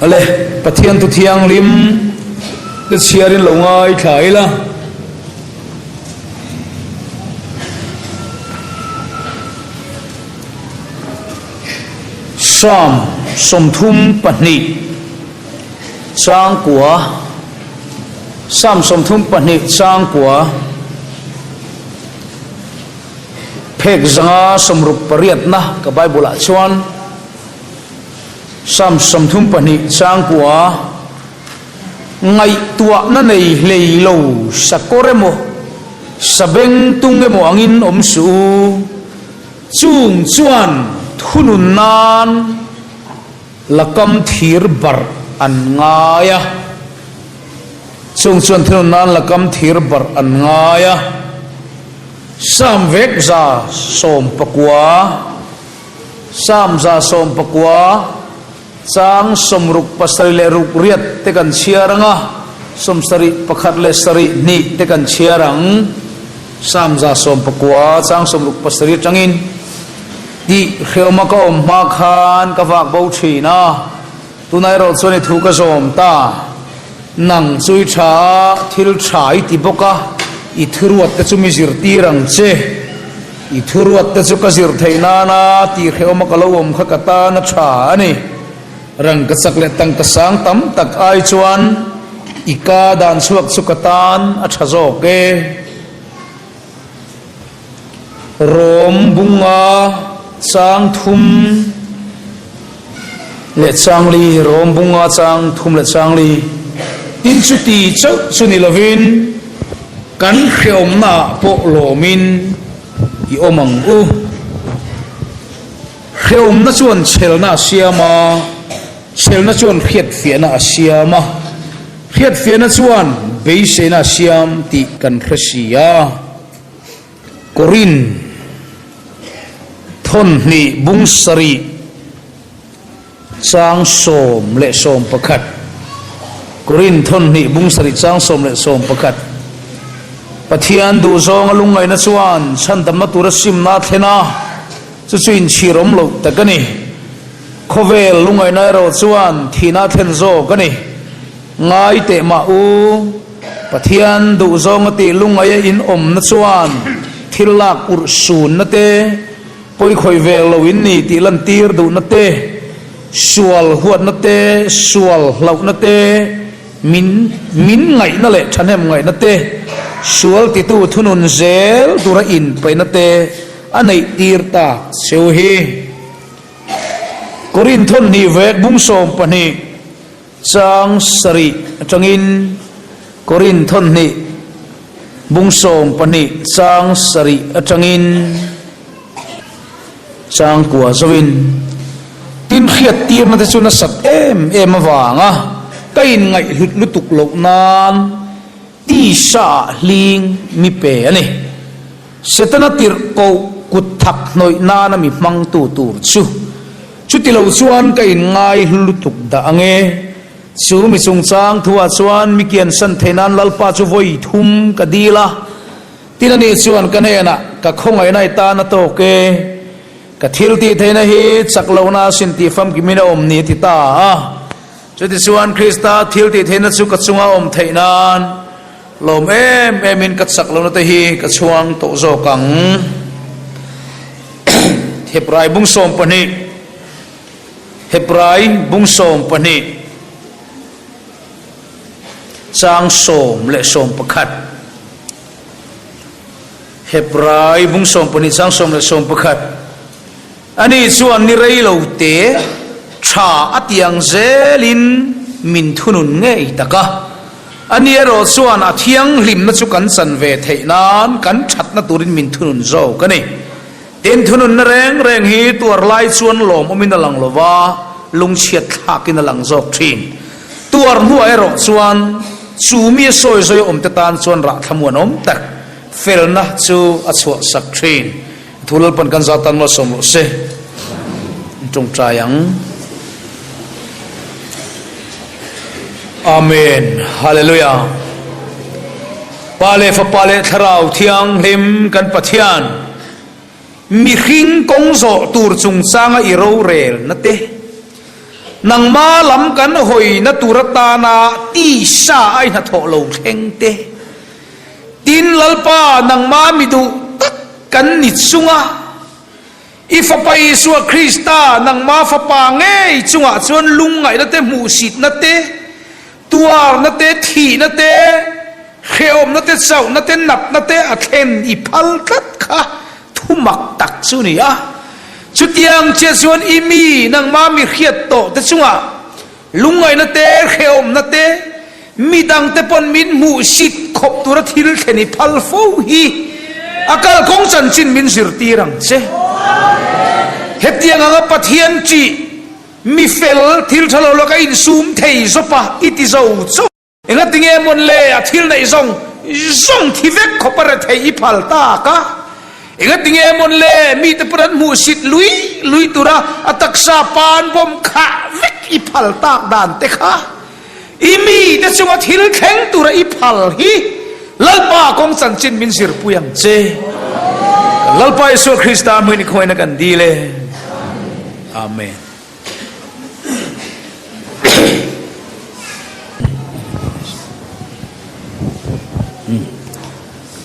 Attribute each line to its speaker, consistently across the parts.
Speaker 1: Ale, Pathian thu thianghlim te chhiarin lo ngaithla ila. Psalm 32 changkua Psalm 32 changkua Phek zanga sawmruk pariatna ka Bible ah chuan Psalm 32 changkua Ngaihtuahna nei hlei lo sakawr emaw sabeng tung emaw angin awm suh u. Chung chuan thunun nan la kam thir barh an ngai a. Chung chuan thunun nan la kam thir barh an ngai a. Psalm vek 19, Psalm 19. Chang 67 leh ruk riat te kan chhiar ang a, 71 leh sarih hnih te kan chhiar ang. Psalm 19 chang 67 atangin, Tih hrehawma ka awm hma khan ka vak bo thin a, tunah erawh chuan i thu ka zawm ta. Nang chu i tha a, thil tha i ti bawk a, i thuruat te chu mi zirtir ang che. I thuruat te chu ka zir theih nana tih hrehawma ka lo awm kha ka tan a tha a ni. Rangka chak leh tangka sang tam tak ai chuan i ka dan chhuak chu ka tan a tha zawk e. Rom bunga chang thum leh chang li, Rom bunga chang thum leh chang li. Tin chuti chauh chu ni lovin. Kan hrehawmnaah pawh lawmin i awm ang u. Hrehawmna chuan chhelna a siam a, chhelna chuan hriatfiahna a siam a, hriatfiahna chuan beiseina a siam tih kan hre si a. Korin thawnhnih bung sarih Chang 11. Korin thawnhnih bung sarih chang 11. Pathian duhzawng a lungngaihna chuan chhandamna tura simna a thlen a, chu chu inchhir awm loh tak a ni. Khawvel lungngaihna erawh chuan thihna a thlen zawk a ni. Ngai teh mah u, Pathian duhzawng a tih lungngaih a inawmna chuan thil lak urh sunna te, Pawi khawih ve lo in ni tih lantir duhna te, sual huatna te, sual hlauhna te, min min ngaihna leh thahnem ngaihna te, sual titu thunun zel tura inpeihna te a neih tir tak cheu hi. Korin thawnhnih vek bung 12 chang sarih atangin Korin thawnhnih bung 12 chang sarih atangin chang kua zoin tin hriat tirna te chu nasat em em avanga ka inngaih hlut lutuk loh nan tisa ah hling mi pe a ni. Setana tirh koh kut thak hnawih nana mi hmangtu tur chu chuti lo chuan ka inngai hlu lutuk dah ang e. Chu mi chungchang thuah chuan mi kiansan thei nan Lalpa chu vawi thum ka dil a, tin ani chuan ka hnenah ka khawngaihna i tan a tawk e, ka thil tih theihna hi chak lohna asin tih famkimin a awm ni a ti ta a. Chutichuan Krista thil tih theihna chu ka chunga awm theih nan lawm em emin ka chak lohna te hi ka chhuang tawh zawk ang. Hebrai bung 12. Hebrai bung 12 chang 10 leh 11. Hebrai bung 12 chang 10 leh 11. Ani chuan ni rei lo te tha a tiang zelin min thunun ngei tak a. Ani erawh chuan a thianghlimna chu kan chan ve theih nan kan thatna turin min thunun zawk a ni. Tin, thununna reng reng hi tuar lai chuan lawmawmin a lang lo va, lungchhiat thlakin a lang zawk thin. Tuar hnuah erawh chuan chu mi a sawi zawi awmte tan chuan rah thlamuanawm tak felna chu a chhuahsak thin. Thu Lalpan kan za tan malsawm rawh se. An tawngtai ang. Amen. Hallelujah. Pa leh Fapa leh Thlarau Thianghlim kan Pathian, mihring kawng zawh tur chungchanga i rorelna te, Nangma lam kan hawina tur atana tisa a i hnathawh lo thleng te. Tin, Lalpa, nangma mi duh tak kan ni chunga i Fapa Isua Krista, nangma Fapa ngei chungah chuan lungngaihna te, hmuhsitna te, tuarna te, thihna te, hrehawmna te, chauhna te, natna te a thlen i phal tlat kha thu mak tak chu ni a. Chutiang chiah chuan i mi, nangma mi hriat tawh te chungah lungngaihna te, hrehawmna te, mi dangte pawn min hmuhsit khawp tura thil thlen i phal fo hi a kalkawng chanchin min zirtir ang che. Hetiang anga Pathian ṭih mi fel thil ṭha lo laka insum thei zawp a i ti zo chauh. Engatinge mawn le a thil neih zawng zawng thi vek khawp a rethei i phal tak a? Engatinge mawn le mite pawn an hmuhsit lui lui tura a taksa pan bawm khah vek i phal tak dan te kha? I mite chunga thil thleng tura i phal hi Lalpa kawng chanchin min zirpui ang che. Kan Lalpa Isua Krista hmuin i khawiin a kan dil e. Amen.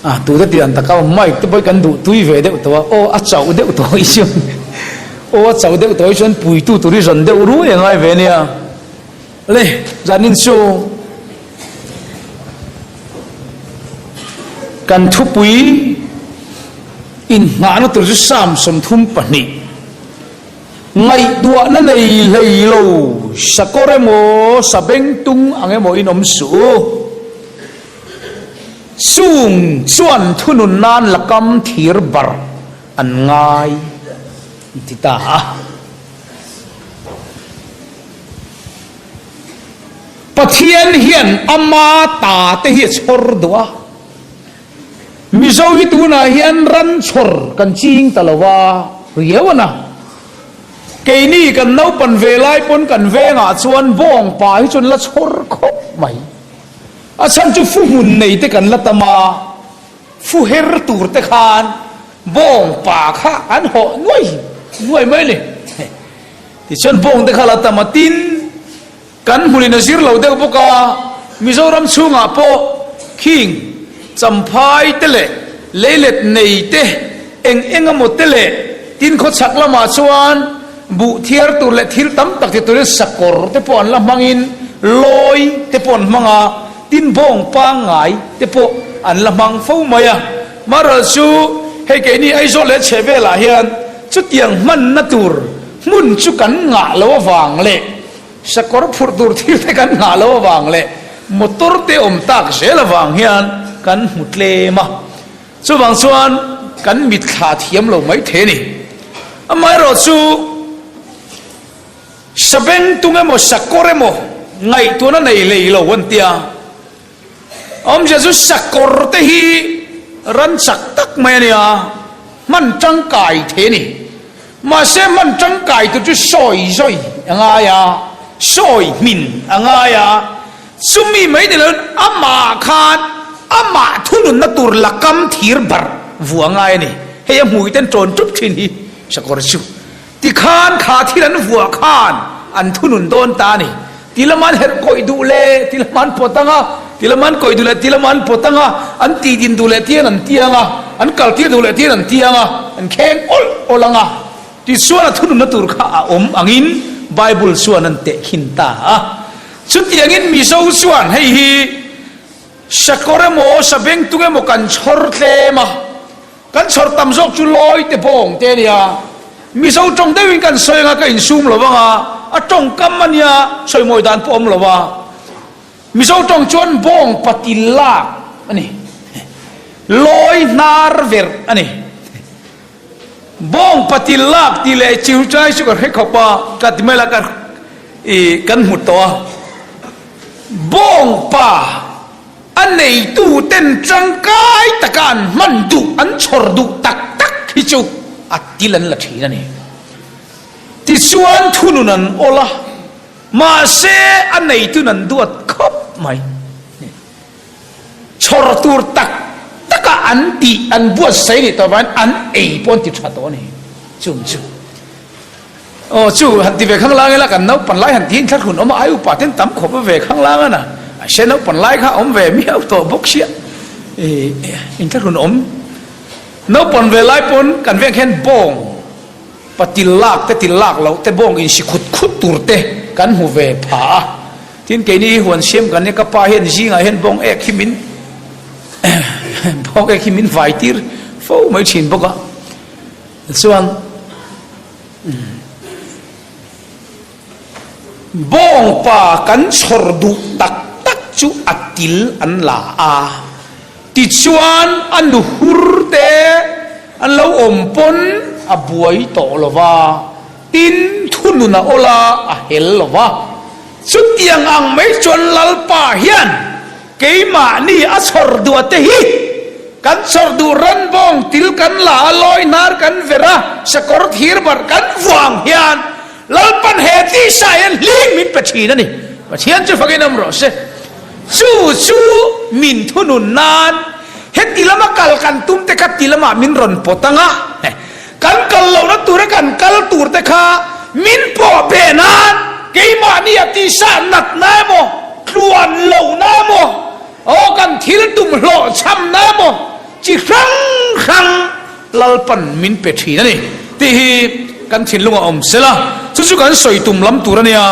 Speaker 1: A tute tih an taka mic te pawh kan duh tui ve deuh tawh a, aw a chauh deuh tawh hi chuan aw a chauh deuh tawh hi chuan puitu tur hi zawn deuh ruai a ngai ve nia. Le zanin chu kan thupui inngahna tur chu Psalm 32. Ngaihtuahna nei hlei lo, sakawr emaw, sabengtung ang emaw in awm suh u. Chung chuan thunun nan lakam thir bar an ngai, an ti ta a. Pathian hian ama ta te hi a chhawr duh a. Mizo hi tunah hian ran chhawr kan ching ta lo a, riau a na. Keini kan naupan ve lai pawn kan vengah chuan bawngpa hi chuan la chhawr khawp mai. A chhan chu fu hmun nei te kan la tam a, fu her tur te khan bawngpa kha an hawh nuai nuai mai a ni. Tichuan bawng te kha la tam a, tin, Kan hmunin a zir lo deuh bawk a, Mizoram chhungah pawh khing Champhai te leh leilet nei te eng eng emaw te leh tin khawchhak lamah chuan buh thiar tur leh thil tam tak ti turin sakawr te pawh an la hmangin lawi te pawh an hmang a, tin bawng pangngai te pawh an la hmang fo mai a. Maral chu hei keini Aizawl leh chhehvelah hian chutiang hmanna tur hmun chu kan ngah lo avang leh Sakawr phurh tur thil te kan nghah lo avang leh motor te awm tak zel avang hian kan hmu tlem a, chuvang chuan kan mitthla thiam lo mai thei a ni. Amaherawh chu sabengtung emaw sakawr emaw ngaihtuahna nei lei lo an tia, awmzia chu sakawr te hi ran chak tak mai a nia, hman tangkai thei a ni. Mahse hman tangkai tur chu sawi zawi a ngai a, sawi hmin a ngai a, chumi mai ni loin amah khan amah thununna tur lakam thir barh vuah a ngai a ni. Hei a hmui ten tawn tup thin hi sakawr chu tikhan kha thil an vuah khan an thunun dawn ta a ni. Ti lama an herh kawih duh leh ti lama an pawt ang a, ti lama an kawih duh leh ti lama an pawt ang a, an tih din duh leh tian an ti ang a, an kal tir duh leh tian an ti ang a, an kheng awlh awlh ang a. Tichuan a thununna tur kha a awm angin Bible chuan an tehkhin ta a. Chutiangin Mizo chuan hei hi sakawr emaw sabengtung emaw kan chhawr tlem a. Kan chhawr tam zawk chu lawi te bawng te a nia. Mizo tawng deuhin kan sawi anga ka insum lo vang a, a tawngkam a nia sawi mawi dan pawh awm lo a. Mizo tawng chuan bawng patil lak a ni. Lawi hnar verh a ni. Bawng patil lak tih leh chiu chai chu ka hre khawp a, ka ti mai la ka i kan hmu tawh a. Bawng pa. A neitu ten tangkai taka an hman duh, an chhawr duh tak tak hi chu a til an la thin a ni. Tichuan thunun an awl a, mahse a neitun an duat khawp mai. Chhawr tur tak taka an tih, an buatsaih nih tawh vangin an ei pawh an ti tha tawh a ni. Chung chu. Aw chu han ti ve khanglang ila kan naupan lai han ti inthlahrun awm a, ai upa ten tam khawp a ve khanglang a na, mahse naupan lai kha awm ve miau tawh bawk sia i inthlahrun awm. Naupan ve lai pawn kan veng hian bawng patil lak te til lak loh te bawng insi khut khut tur te kan hmu ve pha a, tin keini hi huan siam kan nia ka pa hian zingah hian bawng ek hi min bawng ek hi min vai tir fo mai thin bawk a, chuan. Bawngpa kan chhawr duh tak tak chu a til an la a, tichuan a nu hur te an lo awm pawn a buai tawh lo va, tin thunun a awl a, a hel lo va. Chutiang ang mai chuan Lalpa hian keimahni a chhawr duh a te hi kan chhawr duh ran bawng til kan la a, lawi hnar kan ver a, sakawr thir barh kan vuah ang hian Lalpan he tisa hian hling min pe thin a ni. Pathian chu fakin awm rawh se. Chu chu min thunun nan heti lama kal kan tum te kha ti lamah min rawn pawt ang a, kan kal lohna tura kan kal tur te kha min pawh beh nan keimahni a tisa natna emaw, tluan lohna emaw, aw kan thil tum hlawhchhamna emaw chi hrang hrang Lalpan min pe thin a ni tih hi kan thinlungah awm se la, chu chu kan sawi tum lam tur a nia,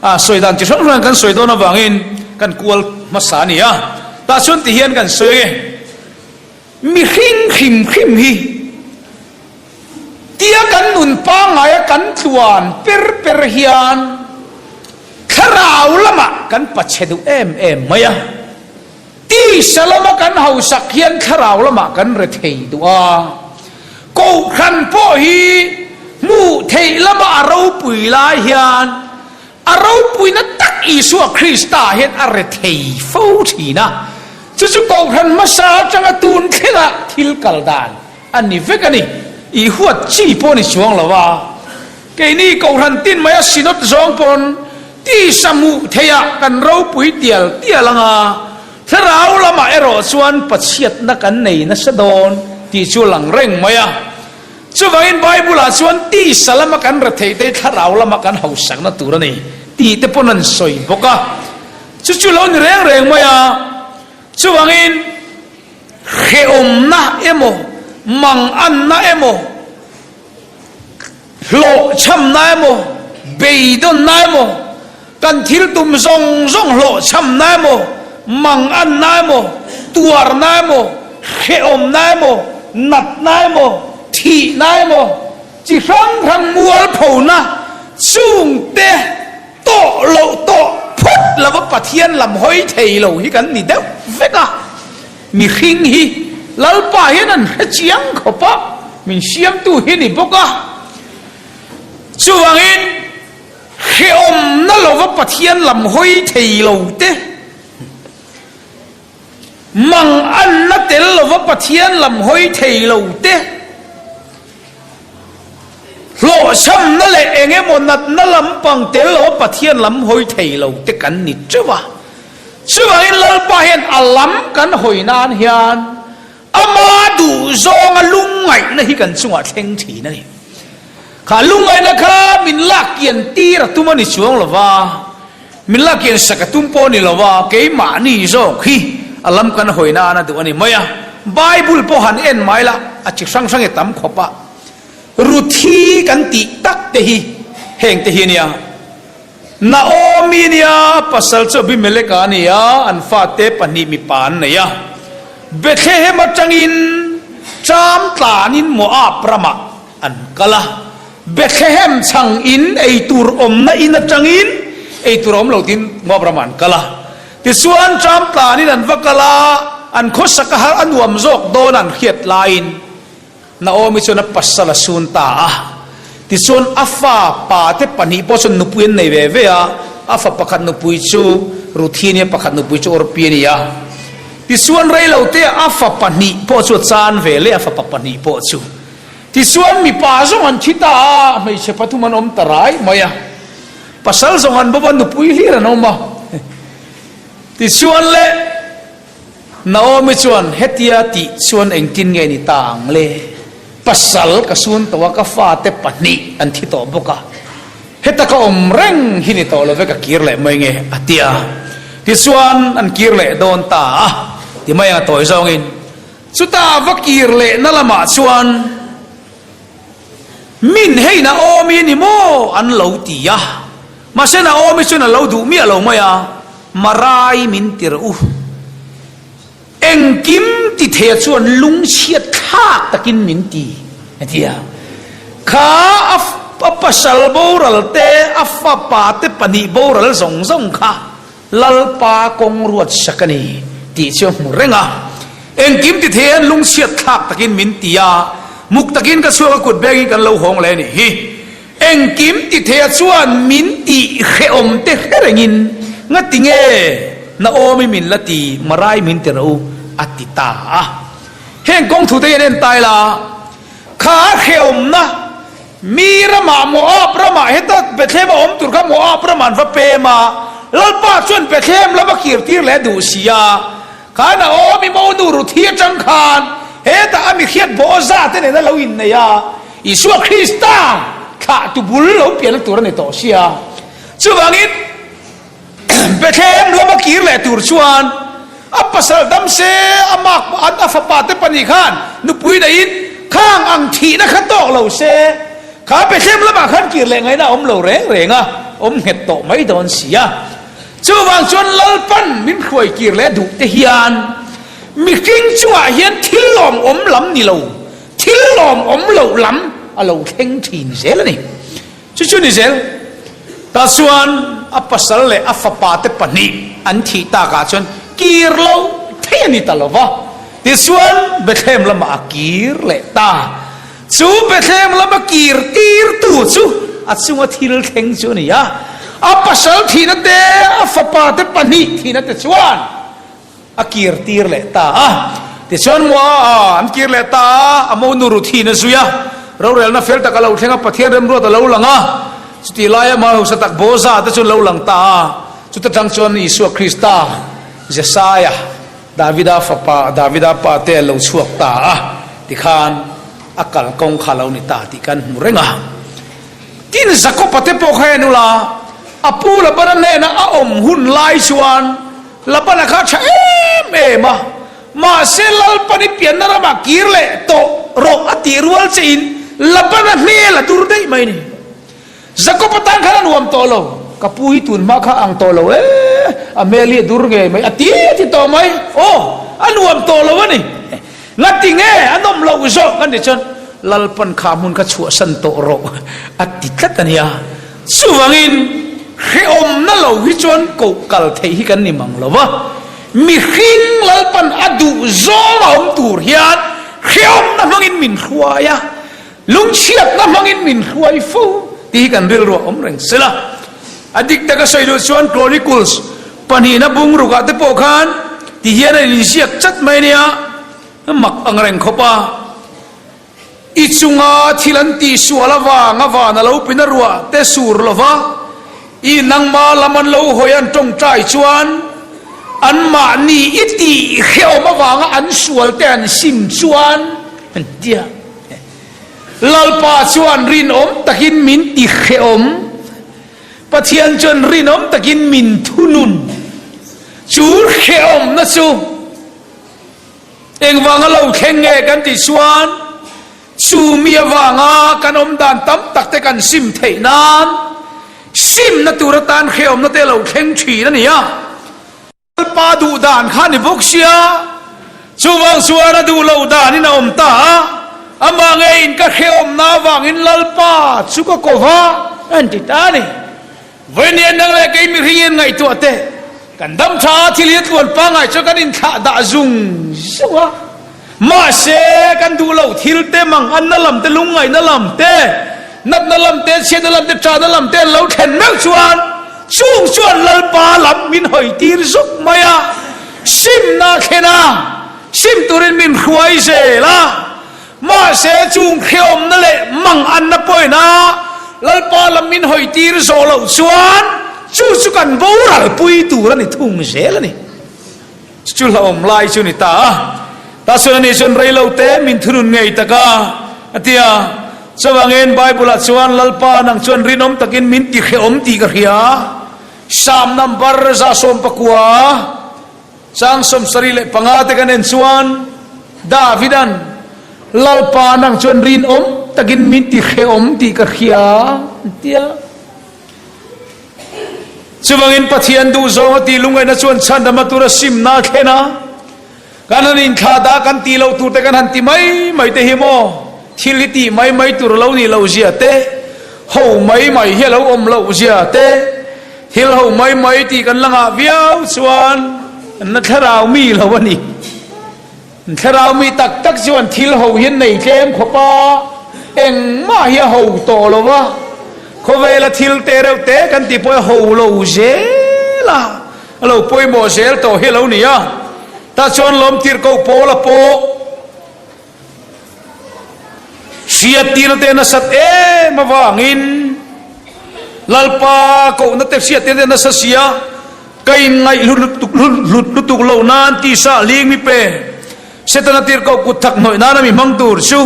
Speaker 1: a sawi dan chi hrang hrang kan sawi dawn avangin kan kual hmasa a ni a, tah chuan ti hian kan sawi ange, mihring hrim hrim hi tia kan nun pangngaia kan tluan per per hian thlarau lamah kan pachhe duh em em mai a. Tisa lama kan hausak hian thlarau lamah kan re thei duh a, Kohhran pawh hi hmuh theih lama a ropui lai hian a ropuina tak Isua Krista hian a re thei fo thin a, chu chu Kohhran hmasa atanga tun thlenga thil kal dan a ni vek a ni. I huat chi pawh ni chuang lo a, keini Kohhran tin maia Synod zawng pawn Tisa hmuh theihah kan ropui tial tial ang a, thlarau lamah erawh chuan pachhiatna kan nei nasa dawn tih chu a lang reng mai a. Chuvangin Bible-ah chuan tisa lama kan retheih te hi thlarau lama kan hausakna tur a ni tih te pawn an sawi bawk a. Chu chu lo ni reng reng mai a. Chuvangin hrehawmna emaw, manganna emaw, Hlawhchhamna emaw, beidawnna emaw, kan thil tum zawng zawng hlawhchhamna emaw, manganna emaw, tuarna emaw, hrehawmna emaw, natna emaw, thihna emaw, chi hrang hrang mualphona chungte tawh loh tawh phawt lova Pathian lam hawi thei lo hi kan ni deuh vek a. Mihring hi Lalpa hian an hre chiang khawp a, min siamtu hi ni bawk a. Chuvangin hrehawmna lova Pathian lam hawi thei lo te, manganna tel lova Pathian lam hawi thei lo te, hlawhchhamna leh eng emaw natna lampang tel lova Pathian lam hawi thei lo te kan ni teuh a. Chuvangin Lalpa hian a lam kan hawi nan hian ama duh zawnga lungngaihna hi kan chungah thleng thin a ni. Kha lungngaihna kha min lak kian tir a tum a ni chuang lo va, min lak kian sak a tum pawh a ni lo va, keimahni zawk hi a lam kan hawi nan a duh a ni mai a. Bible pawh han en mai la, a chi hrang hrang i tam khawp a, Ruthi kan tih tak te hi heng te hi a nia. Naomi nia pasal chu Abimeleka a ni a, an fate pahnih mipa an nei a. Bethlehem atangin ṭam tlanin Moab ramah an kal a. Bethlehem chhang in ei tur awmna in atangin ei tur a awm lo tiin Moab ramah an kal a. Tichuan ṭam tlanin an va kal a, an khawsak a har a nuam zawk dawn an hriat laiin Naomi chuan a pasal a sun ta a, tichuan a fa pate pahnih pawh chuan nupui an nei ve ve a, a fa pakhat nupui chu Ruthi a nia, pakhat nupui chu Orpi a ni a. Tichuan reilote a fa pahnih pawh chu a chan ve leh a fapa pahnih pawh chu. Tichuan mipa zawng an thi ta a, hmeichhe pathum an awm ta rai mai a, pasal zawng an bo va, nupui hlir an awm a. Tichuan le. Naomi chuan, Hetia tih chuan engtin nge ni ta ang le? Pasal ka sun tawh a, ka fate pahnih an thi tawh bawk a. Heta ka awm reng hi ni tawh lo ve ka kir leh mai nge a ti a. Tichuan an kir leh dawn ta a ti mai ang a tawi zawngin. Chuta va kir lehna lamah chuan min hei Naomi a ni maw an lo ti a. Mahse Naomi chuan a lo duh miah lo mai a, Marai min ti rawh u. Engkim ti theia chuan lungchhiat thlak takin min ti, a ti a. Kha a pasal boral te, a fapa te pahnih boral zawng zawng kha Lalpa kawng ruat sak a ni tih chu a hmu reng a. Engkim ti theia hian lungchhiat thlak takin min ti a, muk takin ka chhuak a kut bengin kan lo hawng leh a nih hi. Engkim ti theia chuan min tih hrehawm te hre rengin ngati nge Naomi min la ti Marai min ti rawh u a ti ta a. Heng kawng thute hian en ta ila, kha hrehawmna mi ramah Moab ramah heta Bethlehem a awm tur kha Moab ramah an va pem a, Lalpa chuan Bethlehem lam a kir tir leh a duh si a, kha Naomi monu Ruthi atang khan hetah a mi hriat Boaza te nen a lo innei a, Isua Krista thlahtu bul lo pianna tur a ni tawh sia. Chuvangin Bethlehem lama kir leh tur chuan a pasal dam se a mak an a fapa te pahnih khan nupui neiin khang ang thihna kha tawk lo se kha Bethlehem lamah khan kir leh ngaihna a awm lo reng reng a, awm nghet tawh mai dawn sia. Chuvang chuan Lalpan min hruai kir leh duh te hian mihring chungah hian thil lawmawm lam ni lo Thil lawmawm loh lam a lo thleng thin zel a ni. Chu chu ni zel. Tah chuan a pasal leh a fapa te pahnih an thih takah chuan kir lo thei a ni ta lo va. Tichuan Bethlehem lamah a kir leh ta. Chu Bethlehem lama kir tirtu chu a chunga thil thleng chu a ni a. A pasal thihna te, a fapa te pahnih thihna te chuan A kir tir leh ta a. Tichuan Moa an kir leh ta a, a monu Ruthin a zui a. Rorelna fel tak a lo thleng a, Pathian remruat a lo lang a. Chutih laia Moab hausa tak Boaza te chu an lo lang ta a. Chuta tang chuan Isua Krista, Jesaia, Davida fapa, Davida pa te a lo chhuak ta a. Tikhan a kalkawng kha a lo ni ta tih kan hmu reng a. Tin, Jakob-a te pawh kha en ula, a pu Labana hnena a awm hun lai chuan Labana kha a tha em em a, mahse Lalpan i pianna ramah kir leh tawh rawh a tih rual chein Labana hmel a dur daih mai a ni. Jakob-a tan khan a nuam tawh lo, ka pu hi tun hma kha a ang tawh lo e, a hmel hi a dur ngei mai, a ti a ti tawh mai, aw, a nuam tawh lo a ni. Ngati nge a nawm loh zawk kan tih chuan Lalpan kha hmun kha chhuahsan tawh rawh a ti tlat a nia. Chuvangin hrehawmna lo hi chuan koh kal theih hi kan ni mang lo va. Mihring Lalpan a duh zawng a awm tur hian hrehawmna hmangin min hruai a, lungchhiatna hmangin min hruai fo tih hi kan rilruah awm reng sela. A dik taka sawi duh chuan Chronicles Pahnihna bungrukah te pawh khan ti hian a inziak chat mai nia, mak ang reng khawp a. I chunga thil an tihsual avanga van a lo pin a ruah te sur lova, i nangma lam an lo hawi an tawngtai chuan anmahni i tih hrehawm avanga an sual te an sim chuan an tia. Lalpa chuan rinawm takin min ti hrehawm. Pathian chuan rinawm takin min thunun. Chu hrehawmna chu engvanga lo thleng nge kan tih chuan chu mi avanga kan awm dan tam tak te kan sim theih nan simna tur atan hrehawmna te a lo thleng thin a ni a. Lalpa duh dan kha ni bawk sia, chuvang chuan a duh loh danin a awm ta a, amah ngeiin ka hrehawmna avangin Lalpa chu ka ko va, an ti ta a ni. Vawiin nang leh kei mihringin ngaihtuah teh, kan dam tha a, thil hi a tluan pangngai chuan kan inthlah dah zung zung a, Mahse, kan duh loh thil te, manganna lam te, lungngaihna lam te, natna lam te, chhiatna lam te, ṭahna lam te an lo thlen meuh chuan chung chuan Lalpa lam min hawi tir zuk mai a, simna a thlen a, sim turin min hruai zel a. Mahse, chung hrehawmna leh manganna pawhin a Lalpa lam min hawi tir zawh loh chuan chu chu kan boral pui tur a ni thung zel a ni. Chu hlauhawm lai chu ni ta a. Tah chuan ani chuan rei lo te min thunun ngei tak a, a ti a. Chuvangin Bible-ah chuan Lalpa nang chuan rinawm takin min ti hrehawm tih ka hria. Psalm number 119 chang 75 te kan en chuan Davidan Lalpa nang chuan rinawm takin min ti hrehawm tih ka hria an ti a. Chuvangin Pathian duhzawng a tih lungaihna chuan chhandama tura simna a thlen a. Kan han inthlah dah kan tih loh tur te kan han ti mai mai te hi maw? Thil hi tih mai mai tur a lo nih loh zia te, ho mai mai hi a lo awm loh zia te, thil ho mai mai tih kan la ngah viau chuan an la thlarau mi lo a ni. An thlarau mi tak tak chuan thil ho hi an nei tlem khawp a, engmah hi a ho tawh lo va, khawvela thil te reuh te kan tih pawh hi a ho lo zel a. A lo pawimawh zel tawh hi a lo ni a, tah chuan lawmtirhkoh Paula pawh hriattirna te nasat em avangin Lalpa kohna te hriattirna te nasa si a, ka inngaih hlut lutuk loh nan tisa hling mi pe Setana tirhkoh kut thak hnawih nana mi hmang tur chu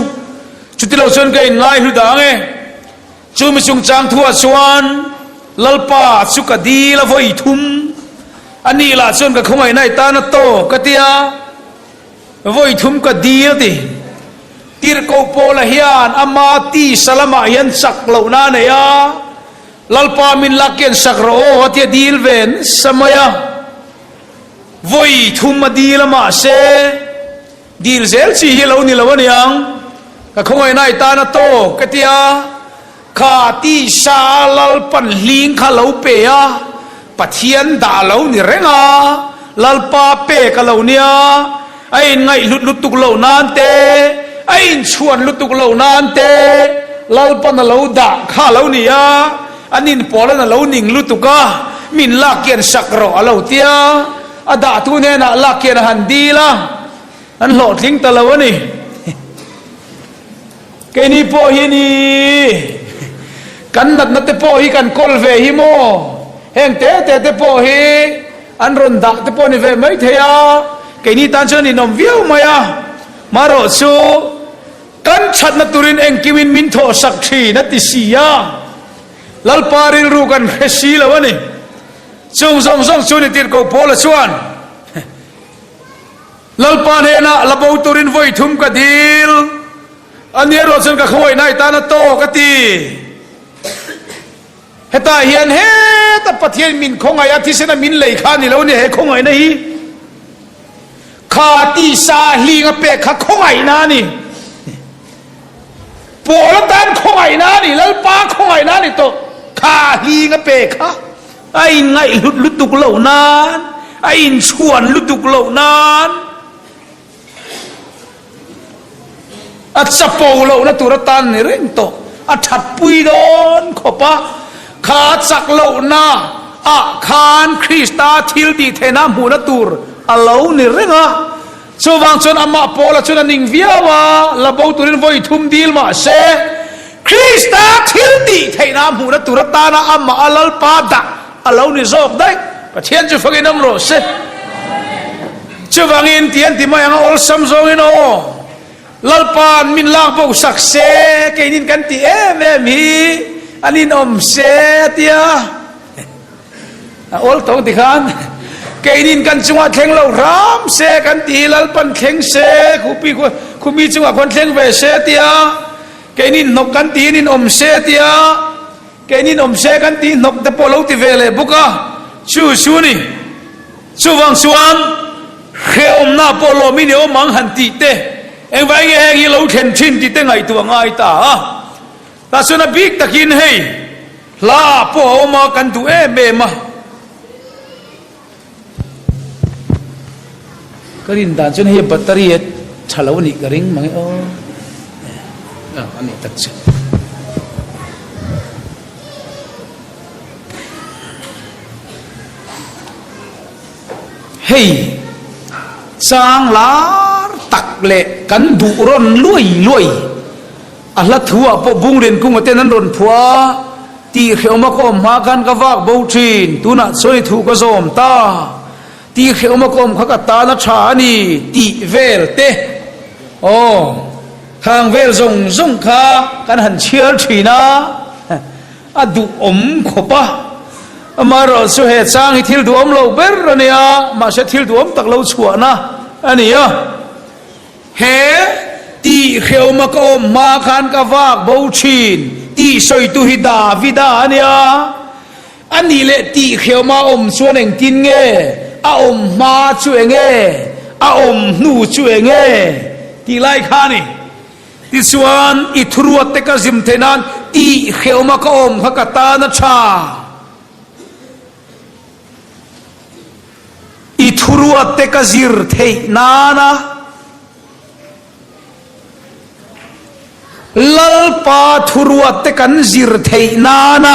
Speaker 1: chuti lo chuan ka inngai hlu dang e. Chu mi chungchang thuah chuan Lalpa chu ka dil a vawi thum, a nih lah chuan ka khawngaihna i tan a tawk ka ti a, vawi thum ka dil ti. Tirhkoh Paula hian ama tisa lamah hian chak lohna a nei a, Lalpa min lak kian sak rawh aw a ti a dil ve nasa mai a, vawi thum a dil a mahse, Dil zel chi hi lo ni lo aniang, ka khawngaihna i tan a tawk ka ti a, kha tisa a Lalpan hling kha lo pe a, Pathian dah lo ni reng a, Lalpa pek a lo nia, a inngaih hlut lutuk lo nan te, a inchhuan lutuk lo nan te, Lalpan a lo dah kha a lo ni a, an inpawlan a lo ning lutuk a, min lak kian sak rawh a lo ti a. A dahtu hnenah lak hian a han dil a, an hlawhtling ta lo a ni. Keini pawh hi ni, kan natna te pawh hi kan kawl ve hi maw? Heng te te te pawh hi an rawn dah te pawh ni ve mai thei a, keini tan chuan inawm viau mai a. Marawh chu kan thatna turin engkimin min thawhsak thin a ti si a, Lalpa rilru kan hre si lo a ni. Chung zawng zawng chu ni tirhkoh Paula chuan, Lalpa hnenah la bo turin vawi thum ka dil, a ni erawh chuan ka khawngaihna i tan a tawk a ti. Hetah hian heta Pathian min khawngaih a thisena min lei kha a ni lo nia he khawngaihna hi. Kha tisa hling a pek kha khawngaihna a ni. Paul atan khawngaihna a ni, Lalpa khawngaihna a ni tawh. Kha hling a pe kha a inngaihhlut lutuk loh nan, a inchhuan lutuk loh nan, a chapo lohna tur atan ni reng tawh. A thatpui dawn khawp a, kha chak lohna ah khan Krista thil tih theihna hmuhna tur a lo ni reng a. Chuvang chuan amah Paula chuan a ning viau a, la bo turin vawi thum dil mah se, Krista thil tih theihna hmuhna tur atana amah a Lalpa dah a lo ni zawk daih. Pathian chu fakin awm rawh se. Chuvangin ti an ti mai ang a, awlsam zawngin aw, Lalpa'n min lak bo sak se, keinin kan ti em em hi, an inawm se a ti a. A awl tawng ti khan keinin kan chungah thleng lo hram se kan ti hi Lalpan thleng se khupi khumi chungah khuan thleng ve se tia keinin hnawk kan tiin in awm se tia keinin awm se kan ti hnawk te pawh lo ti ve leh bawk a chu chu ni chuvang chuan hrehawmna pawh lawmin i awm ang han tih te engvai nge heng hi lo thlen thin tih te ngaihtuah ngai ta a tah chuan a bik takin hei Hla ah pawh a awm a, kan duh em em a. Ka rin dan chuan hei battery a tha lo anih ka ring mang e aw. A nih tak chu. Hei chang lar tak leh kan duh rawn luai luai. A hla thu ah pawh Bunglian kunga ten an rawn phuah a, tih hrehawm a ka awm hma khan ka vak bo thin, tunah chuan i thu ka zawm ta, tih hrehawm a ka awm kha ka tan a tha a ni tih vel te aw. Khang vel zawng zawng kha kan han chhiar thin a, a duhawm khawp a. Amaherawh chu he chang hi thil duhawm lo ber a nia, mahse thil duhawm tak lo chhuahna a ni a. He tih hrehawma ka awm hma khan ka vak bo thin tih sawitu hi Davida a nia. A nih leh tih hrehawma awm chuan engtin nge? A awm hma chu eng nge? A awm hnu chu eng nge? Tih lai kha a ni. Tichuan, i thuruat te ka zim theih nan tih hrehawma ka awm kha ka tan a tha. I thuruat te ka zir theih nana Lalpa thuruat te kan zir theih nana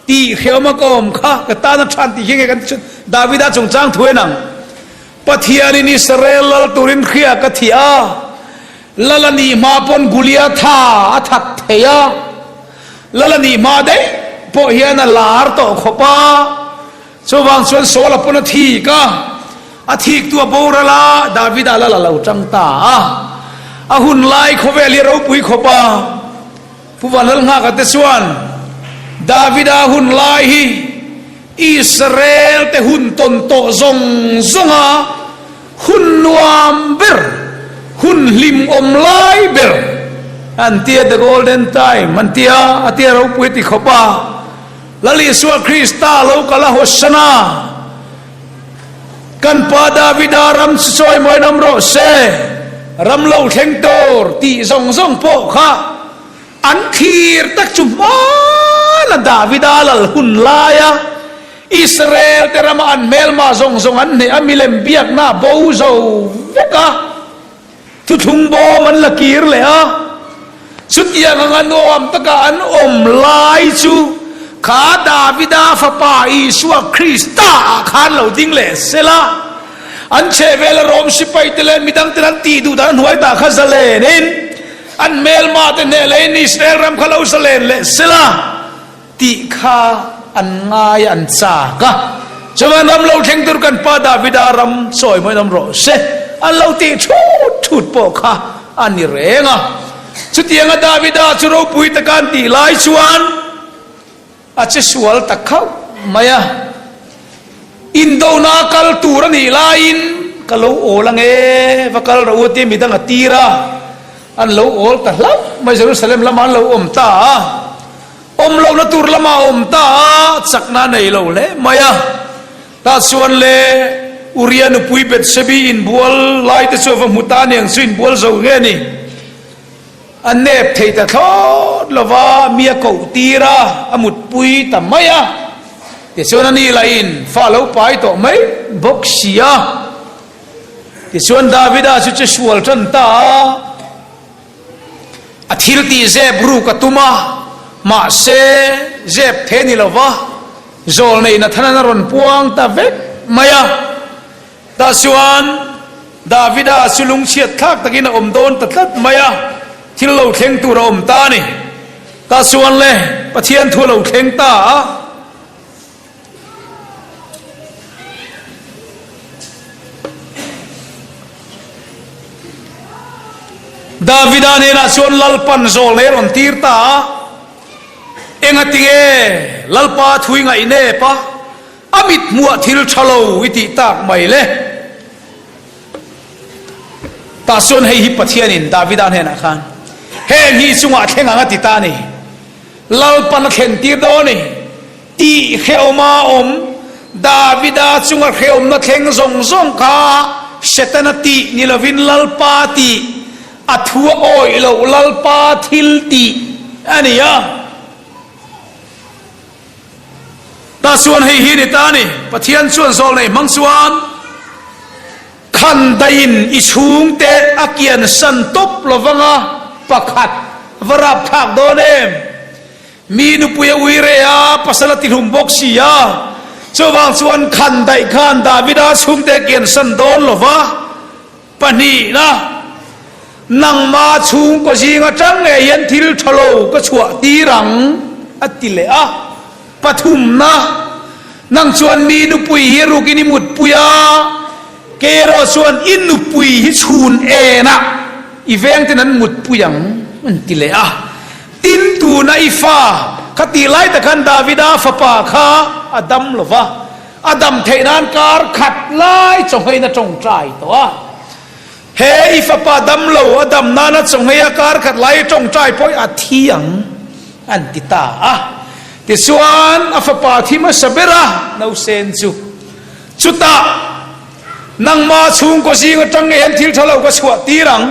Speaker 1: tih hreawm a ka awm kha ka tan a than tih hi nge kan ti chuan Davida chungchang thu en ang. Pathianin Israel lal turin hria ka thih a, lal a nih hma pawn Goliatha a that thei a, lal a nih hma daih pawh hian a lar tawh khawp a, Chuvang chuan Saul-a pawn a thik a, a thiktu a boral a, Davida lal a lo tang ta a. A hun lai khawvel hi a ropui khawp a, Pu Vanlalnghaka te chuan Davida hun lai hi Israel te hun tawn tawh zawng zawnga hun nuam ber, hun hlimawm lai ber an tia, the golden time an tia, a tia ropui ti khawp a. Lal Isua Krista lo kal a Hosanna! Kan pa Davida ram chu chawimawi nawm rawh se, ram lo thleng tur tih zawng zawng pawh kha an thlir tak chu hmana Davida lal hun laia Israel te rama an hmelma zawng zawng an hneh a milem biakna a bo zo vek a. Thuthlung bawm an la kir leh a, chutiang anga nuam taka an awm lai chu kha Davida fapa Isua Krista ah khan lo ding leh sela, an chhehvela Rom sipaite leh midangten an tih duh dan hnuai tah kha zalenin an hmelma te hneh lehin Israel ram kha lo zalen leh sela. Tih kha an ngai a, an chak a. Chuan ram lo thleng tur kan pa Davida ram sawi mawi awm rawh se, an lo tih thut thut pawh kha a ni reng a. Chutianga Davida chu ropui taka an tih lai chuan a che sual ta khauh mai a. Indona kal tur a nih laiin ka lo awl ang e, va kal rawh u tia midang a tir a, an lo awl ta hlauh mai, Jerusalem lamah an lo awm ta a. Awm lohna tur lamah a awm ta a, chakna a nei lo hle mai a. Tah chuan le Uria nupui Bethsebi inbual lai te chu a va hmu ta aniang chu inbual zo nge ni? A nep thei ta thlawt lo va, mi a koh tir a, a mutpui ta mai a. Tichuan a ni lahin fa a lo pai tawh mai bawk si a. Tichuan Davida chu che sual tan ta a. A thil tih zep ruk a tum a, mahse zep the ni lova zawlneih Nathana'n a rawn puang ta vek mai a. Tah chuan Davida chu lungchhiat thlak takin a awm dawn ta tlat mai a, thil lo thleng tur a awm ta a ni. Tah chuan le Pathian thu a lo thleng ta a. Davida hnenah chuan Lalpan zawlnei a rawn tir ta a, Engati nge Lalpa thui ngaihnep a, a mithmuah thil tha lo i tih tak mai le? Tah chuan hei hi Pathianin Davida hnenah khan, Heng hi chungah thleng ang a ti ta a ni. Lalpan a thlen tir dawn a ni. Tih hrehawma awm, Davida chunga hrehawmna thleng zawng zawng kha Setana tih ni lovin Lalpa tih, a thu a awih loh Lalpa thil tih a ni a. Tah chuan hei hi a ni ta a ni, Pathian chuan zawlnei hmang chuan khandaiin i chhungte a kiansan tawp lovanga pakhat va rapthlak dawn em? Mi nupui a ui reh a, pasal a tihlum bawk si a. Chuvang chuan khan daih khan Davida chhungte a kiansan dawn lo va. Pahnihna, Nangma chhungkaw zing atang ngei hian thil tha lo ka chhuah tir ang, a ti leh a. Pathumna, Nang chuan mi nupui hi rukin i mutpui a, kei erawh chuan i nupui hi chhun enah. I vengten an mutpui ang, an ti leh a. Tin, tuna i fa kha tih lai tak khan Davida fapa kha a dam lo va, a dam theih nan kar khat lai chawnghein a tawngtai tawh a. He i fapa dam lo, a dam nana chawnghei a kar khat lai i tawngtai pawh hi a thi ang, an ti ta a. Tichuan, a fapa thi hmasa ber a nausen chu, Chutah, nangmah chhungkaw zing atang nge hian thil tha lo ka chhuah tir ang?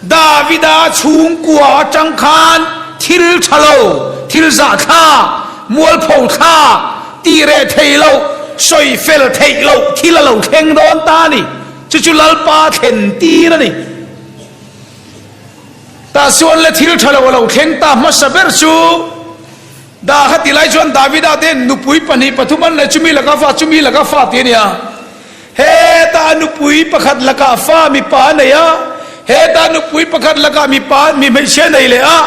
Speaker 1: Davida chhungkua atang khan thil tha lo, thil zahthlak, mualpho thlak, tih reh thei loh, sawi fel theih loh thil a lo thleng dawn ta a ni. Chu chu Lalpa thlen tir a ni. Tah chuan le thil tha lo a lo thleng ta hmasa ber chu Da kha ti lai chuan Davida te nupui pahnih pathum an nei, chumi laka fa, chumi laka fa tih a ni a. Heta nupui pakhat lakah fa mipa a nei a, heta nupui pakhat lakah mipa mi hmeichhia a nei leh a.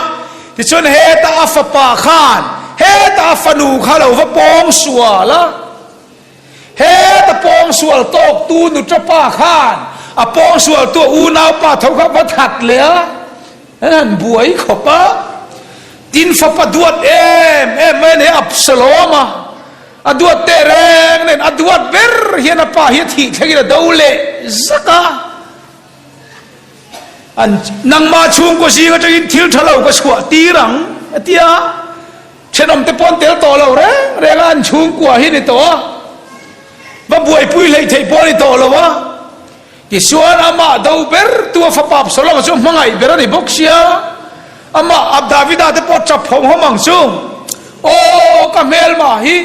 Speaker 1: Tichuan heta a fapa khan heta a fanu kha lo va pawng sual a. Heta pawngsual tawktu nuṭapa khan a pawngsualtu a unaupa tho kha va that leh a, an han buai khawp a. Tin fapa duat em em mai a nei a, Absalom a, a duat teh reng nen a duat ber hian a pa hi a thih thlengin a do leh zak a. An nangmah chhungkaw zing atangin thil tha lo ka chhuah tir ang a ti a. Thenawmte pawh an tel tawh lo reng reng a, an chhungkua hi a ni tawh a, va buaipui hleih theih pawh a ni tawh lo a. Tichuan amah do ber tu a fapa Absalom-a chu hmangaih ber a ni bawk sia, amah Davida te pawh tap hawm hawm ang chu, Aw ka hmelma hi,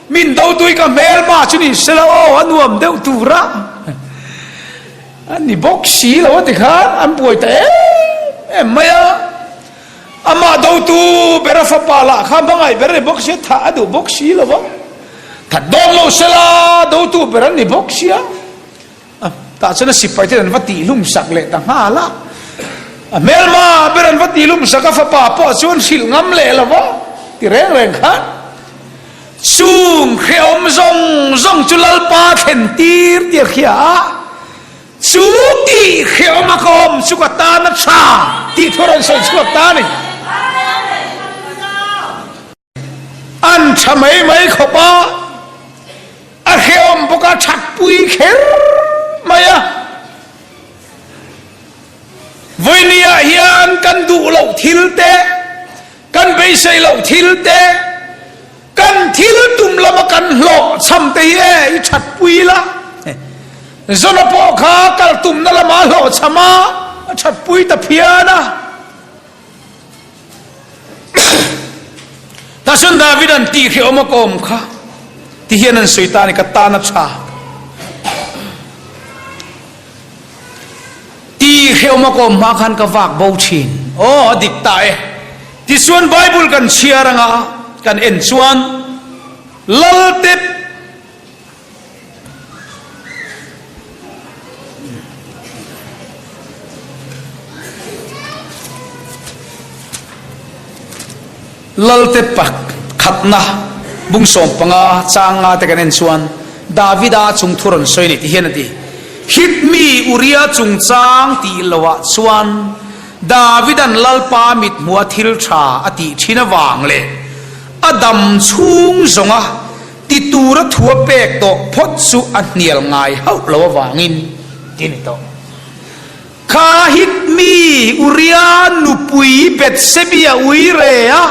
Speaker 1: min do tui ka hmelma chu ni sela aw a nuam deuh tur a. A ni bawk si lo a tikhan an buai ta em em mai a. Amah dotu ber a fapa lah kha hmangaih ber a ni bawk sia, thah a duh bawk si lo va, that dawn lo sela dotu ber an ni bawk sia. Tah chuan a sipai ten an va tihlum sak leh ta nghal a. A hmelma ber an va tihlum sak a fapa pawh chuan hrilh ngam leh lo va ti reng reng khan. Chung hrehawm zawng zawng chu Lalpa thlen tir tih a hria a. Chu tih hrehawm a ka awm chu ka tan a tha tih thu a rawn sawi chhuak ta a ni. An tha mai mai khawp a, a hrehawm bawk a thatpui kher mai a. Vawinia hian kan duh loh thil te, kan beisei loh thil te, Kan thil tum lama kan hlawh chham te hi e i that pui la. Zona pawh kha kal tumna lama hlawh chham a, a that pui ta phian a. Tah chuan David an tih hrehawm a kawm kha ti hian an sawi ta a ni, ka tan a tha. Ti hrehawm a kawm hma khan ka vak bo thin. Aw, a dik ta e. Tichuan Bible kan chhiar anga kan en chuan Lalte Lalte pakhatna bung 15 chang nga te kan en chuan Davida chung thu rawn sawi a ni ti hian a ti. Hit mi Uria chungchang tih loah chuan Davidan Lalpa mithmuha thil tha a tih thin avang leh a dam chhung zawnga ti tura thu a pek tawh phawt chu a hnial ngai hauh lo avangin ti a ni tawh. Kha hit mi Uria nupui Bethsebia ui re a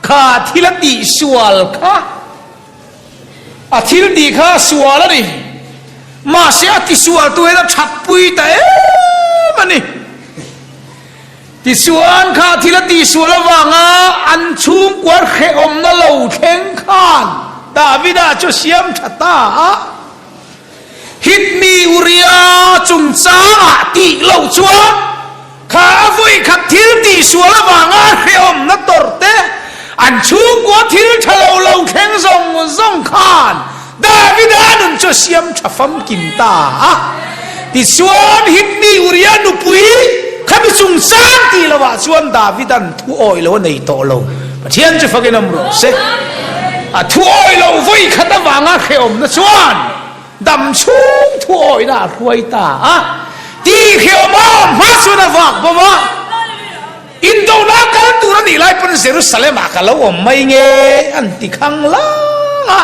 Speaker 1: kha thil a tihsual kha. A thil tih kha a sual a ni. Mahse a tisual tu hian a thatpui ta em a ni. Tichuan kha thil a tihsual avanga an chhungkua hrehawmna lo thleng khan Davida chu a siam tha ta a. Hitmi Uria chungchangah tih loh chuan kha a vawikhat thil tihsual avanga hrehawmna tawrh te, an chhungkua thil tha lo lo thleng zawng zawng khan Davida nun chu a siam tha famkim ta a. Tichuan Hitmi Uria nupui khami chungchang tih lovah chuan Davida'n thu awih lo a nei tawh lo. Pathian chu fakin awm rawh se. A thu awih loh vawikhat avanga hrehawmna chuan dam chhung thu awihna a hruai ta a. Tihriawm a awm hma chuan a vak bawm a, indona kal tur a nih lai pawn Jerusalem ah ka lo awm mai nge an ti khang lang a.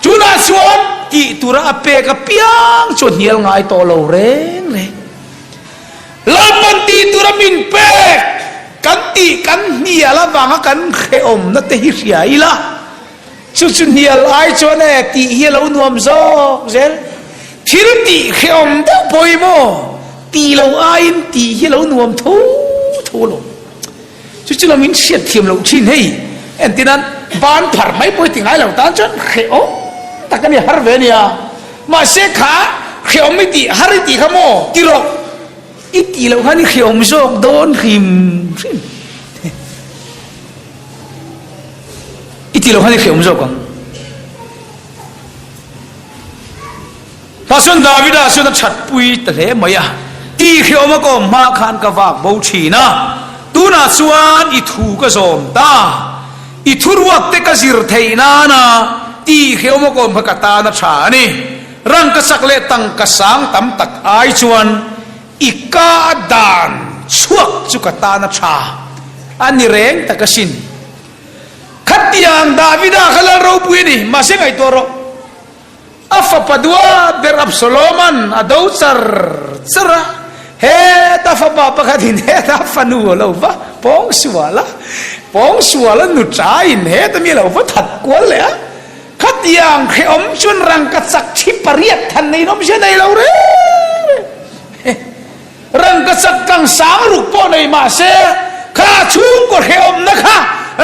Speaker 1: Tunah chuan tih tura a pek apiang chu a hnial ngai tawh lo reng reng. Lalpan tih tura min pek kan tih kan hnial avanga kan hrehawmna te hi hria ila, chu chu hnial ai chuan e tih hi a lo nuam zawk zel. Thil tih hrehawm deuh pawimawh tih lo aiin tih hi a lo nuam tho tho lo. Chu chu lo in hriat thiam loh thin hei. Entir nan ban phar mai pawh hi ti ngai lo tan chuan hrehawm tak a ni har ve a nia. Mahse kha hrehawm i tih har i tih kha maw ti rawh i tih loh khan i hrehawm zawk dawn hrim hrim. I tih loh khan i hrehawm zawk ang. Tah chuan Davida chuan a thatpui ta hle mai a, Tihriawma ka awm hma khan ka vak bo thin a, tunah chuan i thu ka zawm ta. I thuruak te ka zir theih nana tihriawma ka awm kha ka tan a tha a ni. Rangka chak leh tangka sang tam tak ai chuan i ka dan chhuak chu ka tan a tha a ni reng tak asin. Khatiang Davida kha lal ropui a ni, mahse ngaihtuah rawh. A fapa duat ber Absaloman a do char char a, heta fapa pakhatin heta fanu a lo va pawng sual a, pawng sual a nu ṭaiin heta mi a lo va that kual leh a, khatiang hrehawm chuan rangka chak thi pariat than nei nawm sia nei lo reng reng. Rangkachak tlang sang ruk pawh nei mah se, kha chhungkaw hrehawmna kha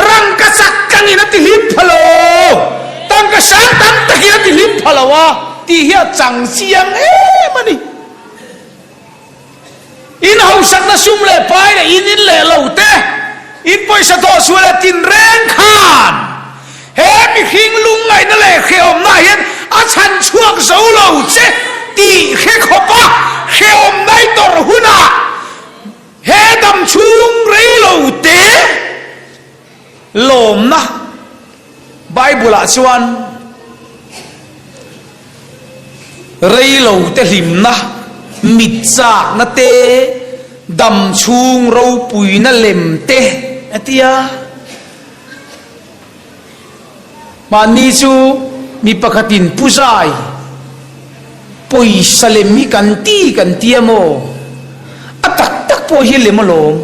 Speaker 1: rangkachak tlangin a ti hlim pha lo, tangka sang tam takin a ti hlim pha lo a tih hi a chang chiang em a ni. In hausakna sum leh pai leh in in leh lo te, in pawisa thawh sual leh tinreng khan He mihring lungngaihna leh hrehawmna hian a chhan chhuak zo lo che tih hre khawpa hrehawmna i tawrh hunah he dam chhung rei lo te lawmna Bible-ah chuan rei lo te hlimna, mit chakna te, dam chhung ropuina lem te a ti a. Mahni chu mi pakhatin Pu Zai, pawisa lem hi kan ti kan ti a maw? A tak tak pawh hi lem alawm,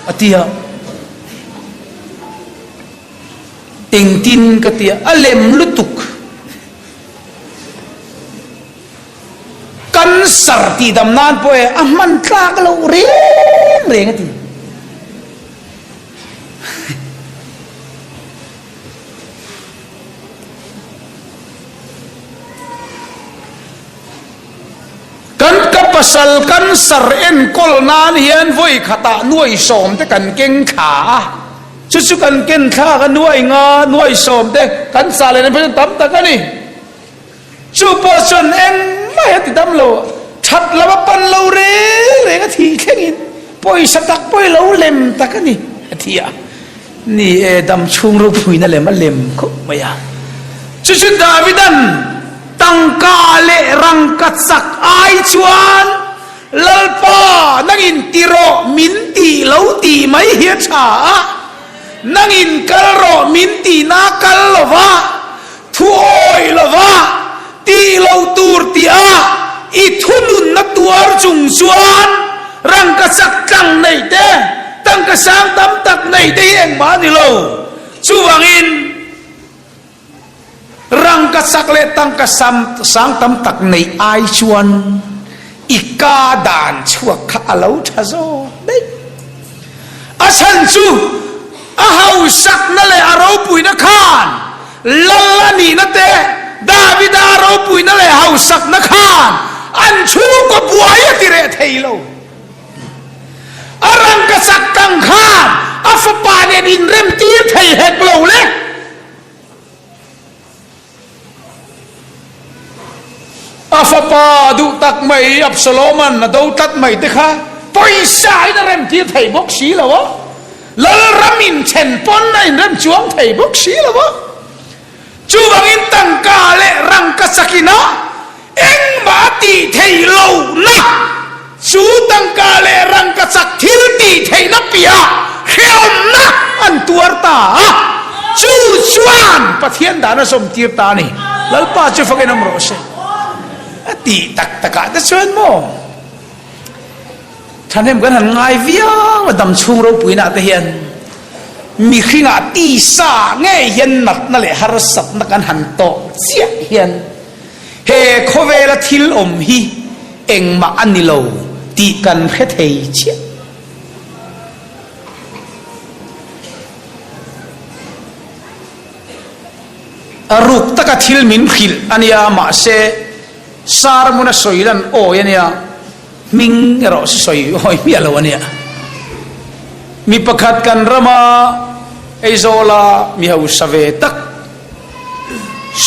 Speaker 1: a ti a. Engtin ka ti a, a lem lutuk. Cancer tihdam nan pawh e a hman tlak loh reng reng a ti. Kan ka pasal cancer enkawl nan hian vawi khatah nuai sawm te kan keng thla a, chu chu kan ken thlak a nuai nga nuai sawm te kan chah leh nan tam tak a ni. Chu pawh chuan engmah hi a ti dam lo, that lam a pan lo reng reng a thih thlengin pawisa tak pawh i lo lem tak a ni a ti a. Ni e, dam chhung ropuina lem a lem khawp mai a. Chu chu Davidan tangka leh rangka chak ai chuan Lalpa nangin ti rawh min tih lo tih mai hi a tha a, nangin kal rawh min tihna kal lo va, Thu awi lova tih lo tur tih a i thununna tuar chung chuan rangka chak tlang neih te, tangka sang tam tak neih te hi engmah a ni lo. Chuvangin rangka chak leh tangka sang tam tak neih ai chuan i ka dan chhuak kha a lo tha zawk daih. A chhan chu a hausakna leh a ropuina khan Lal a nihna te, Davida a ropuina leh hausakna khan an chhungkaw buai a ti reh thei lo. A rangka chak kang khan a fapa nen inremtir thei hek lo le. A fapa duh tak mai Absaloman a do tlat mai te kha pawisa in a rem tir thei bawk si lo a, Lalram inthen pawn a inrem chuang thei bawk si lo a. Chuvangin tangka leh rangka chakina engmah a tih theih lohna. tuar ta a, chu chuan Pathian dan a zawm tir ta a ni. Lalpa chu fakin awm rawh se. A tih tak takah te chuan maw thahnem kan han ngai viau a dam chhung ropuina te hian mihringah tisa ngei hian natna leh harsatna kan han tawh chiah hian he khawvela thil awm hi engmah a ni lo tih kan hre thei chiah. A ruk taka thil min hrilh a nia, mahse sermon a sawi lan awi a nia, hming erawh chu sawi awi hmiah lo a nia. Mi pakhat kan rama Aizawla mi hausa ve tak,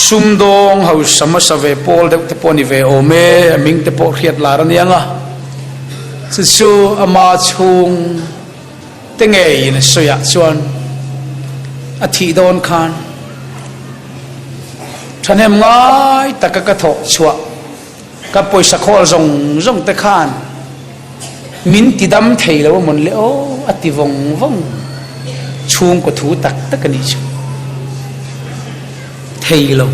Speaker 1: sumdawng hausa hmasa ve pawl deuh te pawh a ni ve awm e, a hming te pawh hriat lar a nia nga, chu chu ama chhung te ngeiin a sawiah chuan a thih dawn khan thahnem ngai taka ka thawh chhuah ka pawisa khawl zawng zawng te khan min ti dam thei lo a mawn le aw a ti vawng vawng chhungkaw thu tak tak a nih chu thei lo.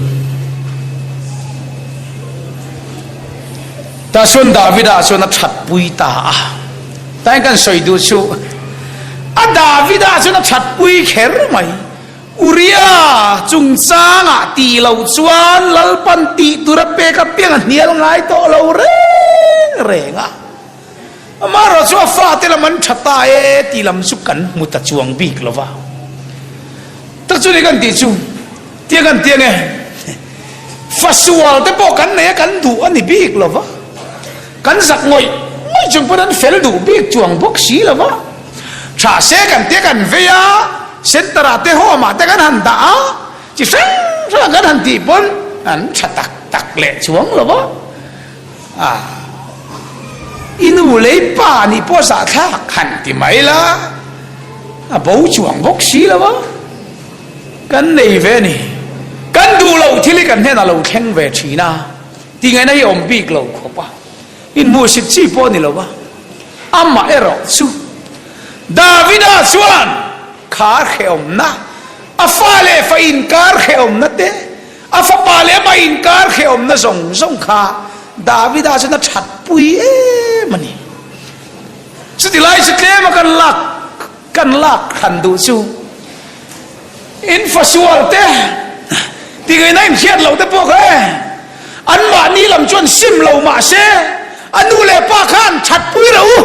Speaker 1: Tah chuan Davida chuan a thatpui ta a. Tain kan sawi duh chu a Davida chuan a thatpui kher mai. Uria chungchangah tih lo chuan Lalpan tih tur a pek apiang a hnial ngai tawh lo reng reng a. Amaherawh chu a fate lam an tha ta e tih lam chu kan hmu ta chuang bik lo va. Tak chu ni kan tih chu tia kan ti ange fasual te pawh kan nei a kan duh a ni bik lo va. Kan zak ngawih ngawih chung pawn an fel duh bik chuang bawk si lo va. Tha se kan tia kan vei a, center ah te home ah te kan han dah a, chi hrang hrang kan han tih pawn an tha tak tak leh chuang lo va. A, i nu lei pa nih pawh zahthlak han ti mai la, a bo chuang bawk si lo va, kan nei ve a ni. Kan duh loh thil hi kan hnenah lo thleng ve thin a, tingaihna hi a awm bik lo khawp a, inhmuhsit chi pawh a ni lo va. Amah erawh chu Davida chuan kha hrehawmna, a fa leh fa inkar hrehawmna te, A fapa leh amah inkar hrehawmna zawng zawng kha Davida chuan a thatpui em a ni. Chuti lai chu tlema kan lak kan lak hran duh chu in fasual te tingaihna in hriat loh te pawh kha e anmahni lam chuan sim lo mah se a nu leh pa khan thatpui ro u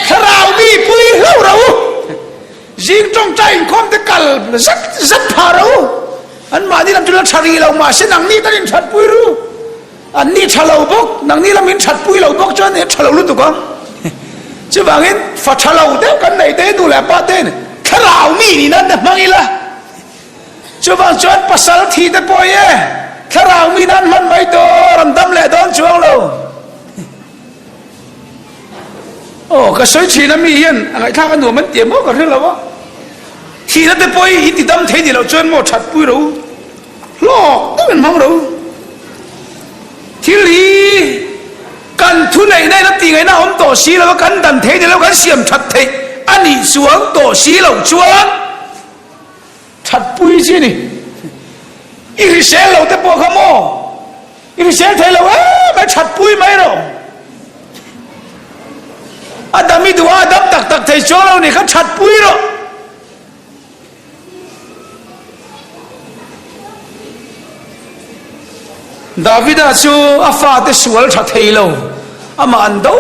Speaker 1: thlarau mi pui hlauh ro u. Zing tawngtai inkhawm te kal zet zet phah ro. An mahni lam chu la tha rih lo mahse nangni tan in that pui ru. An ni tha lo bawk, nangni lam in that pui lo bawk chuan in tha lo lutuk ang. Chuvangin fa tha lo deuh kan nei te nu leh pa ten thlarau mi nih nan te hmang ila. Chuvang chuan pasal thi te pawh hi e thlarau mi nan hman mai tur an dam leh dawn chuang lo. Aw, ka sawi thin a mi hian a ngaihthlak a nuam an ti maw ka hre lo a. Thihna te pawh hi i ti dam thei ni loh chuan maw that pui ro hlawk deuh in hmang ro. Thil hi kan thu neihna in a tih ngaihna a awm tawh si lo a, kan dan thei ni lo kan siam that theih a nih chuang tawh si loh chuan that pui chi a ni. I hrisel lo te pawh kha maw I hrisel thei lo em mai that pui mai rawh. A dam i duh a, a dam tak tak thei chuang lo ni kha that pui rawh. Davida chu a fate sual tha thei lo, amah an do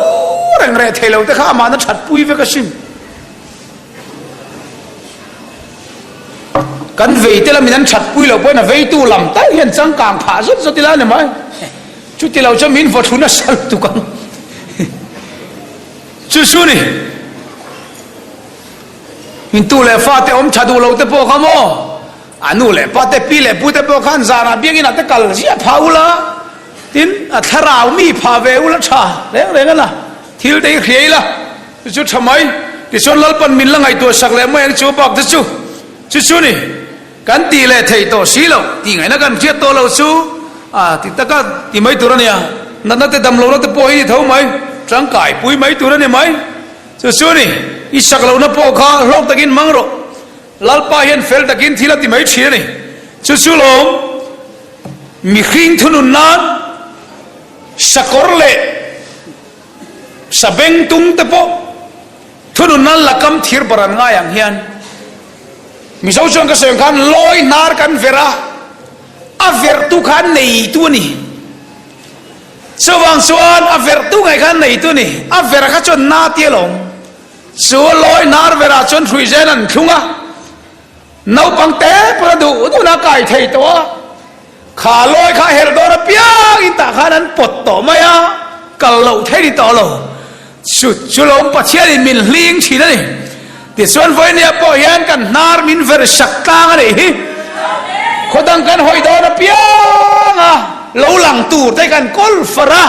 Speaker 1: reng reh thei lo te kha amahna that pui vek asin. Kan veite lamin an that pui loh pawhin a veitu lam tal hian changkang phah zawt zawt ila a ni mai. Chuti lo chuan min vaw thlu nasa lutuk ang. Chu chu ni. In tu leh fate awm tha duh lo te pawh kha maw? A nu leh pa te, pi leh pu te pawh khan zanah biakinah te kal ziah phah ula, tin a thlarau mi phah ve ula tha reng reng a la, thil te hi hria ila. Chu chu tha mai. Tichuan Lalpan min la ngaihtuah sak leh mai ang chu bak te chu chu chu ni. Kan tih leh theih tawh si lo, tih ngaihna kan hriat tawh lo chu a ti taka ti mai tur a nia. Natna te dam lohna te pawh hi ni tho mai, tangkai pui mai tur a ni mai. Chu chu ni, i sak lohna pawh kha hlawk takin hmang rawh. Lalpa hian fel takin thil a ti mai thin a ni. Chu chu lawm mihring thunun nan sakawr leh sabengtung te pawh thunun nan lakam thir bar an ngai ang hian Mizo chuan ka sawi ang khan lawi hnar kan ver a, a vertu kha neitu a ni. Chuvang chuan a vertu ngei kha neitu a ni. A vera kha chuan na ti alawm. Chu lawi hnar verah chuan hruizen an thlung a, naupang te pawn a duh duhna a kai thei tawh a. Kha lawi kha herh dawn apiangin tah khan an pawt tawh mai a, kal loh theih ni tawh lo. Chu chu lo Pathianin min hling thin a ni. Tichuan vawinia pawh hian kan hnar min ver sak tlang a nih hi. Khawdang kan hawi dawn apiang a, lo lang tur te kan kawl far a,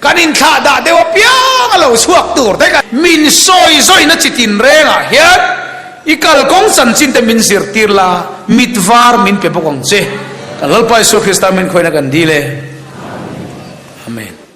Speaker 1: kan inthlah dah deuh apiang a lo chhuak tur te kan. Min sawi zawina chi tinrengah hian I kalkawng chanchin te min zirtir la, mit var min pe bawk ang che. Kan Lalpa Isua Krista min khawihna kan dil e. Amen.